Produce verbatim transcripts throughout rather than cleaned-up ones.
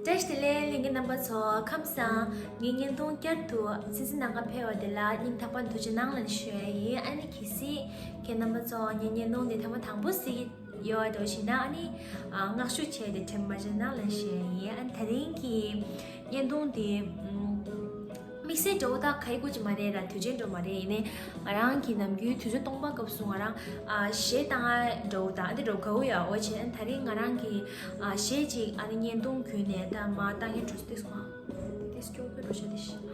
བཀྲ་ཤིས་བདེ་ལེགས། ལྷན་རྒྱས་རྣམ་པ་ཚོ་ཁམས་བཟང་། ངའི་བརྙན་ཐུང་བསྐྱར་དུ་ཚེ་བཙོན་ནང་ཁ་ཕེབས་པ་དེ་ལ་སྙིང་ཐག་པ་ནས་ཐུགས་རྗེ་གནང་ལབ་ཞུ་ཡ་ཡིན། ཨ་ནི་གལ་སྲིད་ཁྱེད་རྣམ་པ་ཚོ་ངའི་བརྙན་ཐུང་འདི་ཐེངས་མ་དང་པོ་གཟིགས་ཡོད་འགྲོ་ཞིག་ན། ཨ་ནི་ཨ་བསྔགས་བརྗོད་བྱས་ཏེ་དྲན་པ་མ་བརྗེད་གནང་ལབ་ཞུ་ཡ་ཡིན། ཨ་ནི་དེ་རིང་གི་བརྙན་ཐུང་འདི་ཨམ་དམིགས་བསལ་འདྲ་བོ་ད་ག་ཡི་སྐོར་ཅིག་མ་རེད་ར། དུས་ཆེན་འདྲ་བོ་མ་རེད། ཡིན་ནའི་ང་རང་གི་ནམ་རྒྱུན་དུས་ཚོད་སྟོང་པ་སྐབས་སུ་ང་རང་ཨ་གཞས་བཏང་ཡ་འདྲ་བོ་དང་ཨ་འདི་འདྲ་བོ་དགའ་བོ་ཡོད། འོ་བྱས་ཨ་ནི་དེ་རིང་ང་རང་གི་ཨ་གཞས་ཅིག་ཨ་ནི་བརྙན་ཐུང་བརྒྱུད་ནས་ད་མར་བཏང་མཁན་འགྲོ་སོང་། ཏིས་ཀྱོ་ཀྱོ་འགྲོ་ཤ་དེ་ཤི།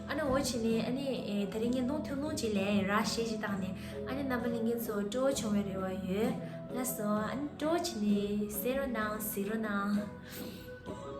ཨ་ནི་འོ་བྱས་ནས་ཨ་ནི་ཨེ་དེ་རིང་བརྙན་ཐུང་ཐུང་ཐུང་ཅིག་ལེན་ར། གཞས་ཅིག་བཏང་ནས། ཨ་ནི་རྣམ་པ་ལྷན་རྒྱས་ཚོ་སྤྲོ་བོ་བྱུང་བའི་རེ་བ་ཡོད། ལགས་སོ། ཨ་ནི་སྤྲོ་བོ་བྱས་ནས་གསན་རོགས་གནང་། གཟིགས་རོགས་གནང་།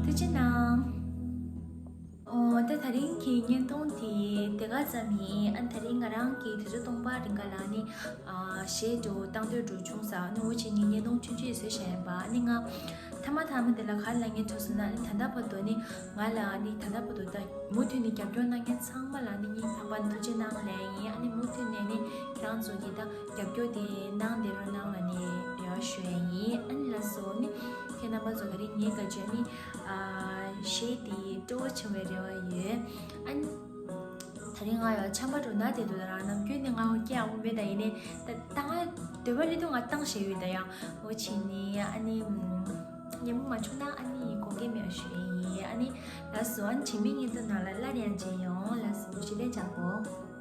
ཐུགས་རྗེ་གནང་། ཨོ། ད་དེ་རིང་གི་བརྙན་ཐུང་དེ་དེ་ག་ཙམ་ཡིན། ཨ་ནི་དེ་རིང་ང་རང་གི་དུས་ཚོད་སྟོང་པ་རིང་ག་ལ་ནི་ཨ་གཞས་འདྲ་བོ་བཏང་འདོད་འདྲ་བོ་བྱུང་ས། ཨ་ནི་འོ་བྱས་ངས་བརྙན་ཐུང་ཆུང་ཆུང་བཟོས་བཞག་ཡིན་པ། ཨ་ནི་ང་མཐའ་མ་མཐའ་མ་དེ་ལ་ག་རེ་ལབ་མཁན་བྱུང་སོང་ན། ཨ་ནི་ད་ལྟ་བར་དུ་ནི་ང་ལ་ཨ་ནི་ད་ལྟ་བར་དུ་ད་མུ་མཐུད་ནས་རྒྱབ་སྐྱོར་གནང་མཁན་ཚང་མ་ལ་ནི་སྙིང་ཐག་པ་ནས་ཐུགས་རྗེ་གནང་ལབ་ཡིན། ཨ་ནི་མུ་མཐུད་ནས་ནི་ཁྱེད་རང་ཚོ་གིས་ད་རྒྱབ་སྐྱོར་དེ་གནང་བསྡད་རོགས་གནང་ལབ་ནས་རེ་བ་ཞུ་ཡ་ཡིན། ཨ་ནི་ལགས་སོ། ཨ་ནི་ཁྱེད་རྣམ་པ་ཚོ་དེ་རིང་ངའི་ག་ཅོ་ནི་ཨ་གཞས་དེ་སྤྲོ་བོ་བྱུང་བའི་རེ་བ་ཡོད། ཨ་ནི་དེ་རིང་ང་ཡང་ཆམ་པ་འགྲོ་ན་དེ་འདུག་ད་རང་ནམ་རྒྱུན་ནས་ང་ཧོ་སྐད་ཡག་པོ་མེད། ད་ཡིན་ནའི་ད་ད་ང་འདོད་པ་སླེབས་དུས་ང་བཏང་བཞག་ཡོད། ད་ཡང་འོ་བྱས་ནས་ཨ་ནི་ཉན་པོ་མ་བྱུང་ན་ཨ་ནི་དགོངས་འགལ་མེད་པ་ཞུ་ཡ་ཡིན། ཨ་ནི་ལགས་སོ། ཨ་ནི་རྗེས་མའི་བརྙན་ཐུང་ནང་ལ་ལ་ ཡང་མཇལ་ཡོང་། ལགས་སོ། བཀྲ་ཤིས་བདེ་ལེགས།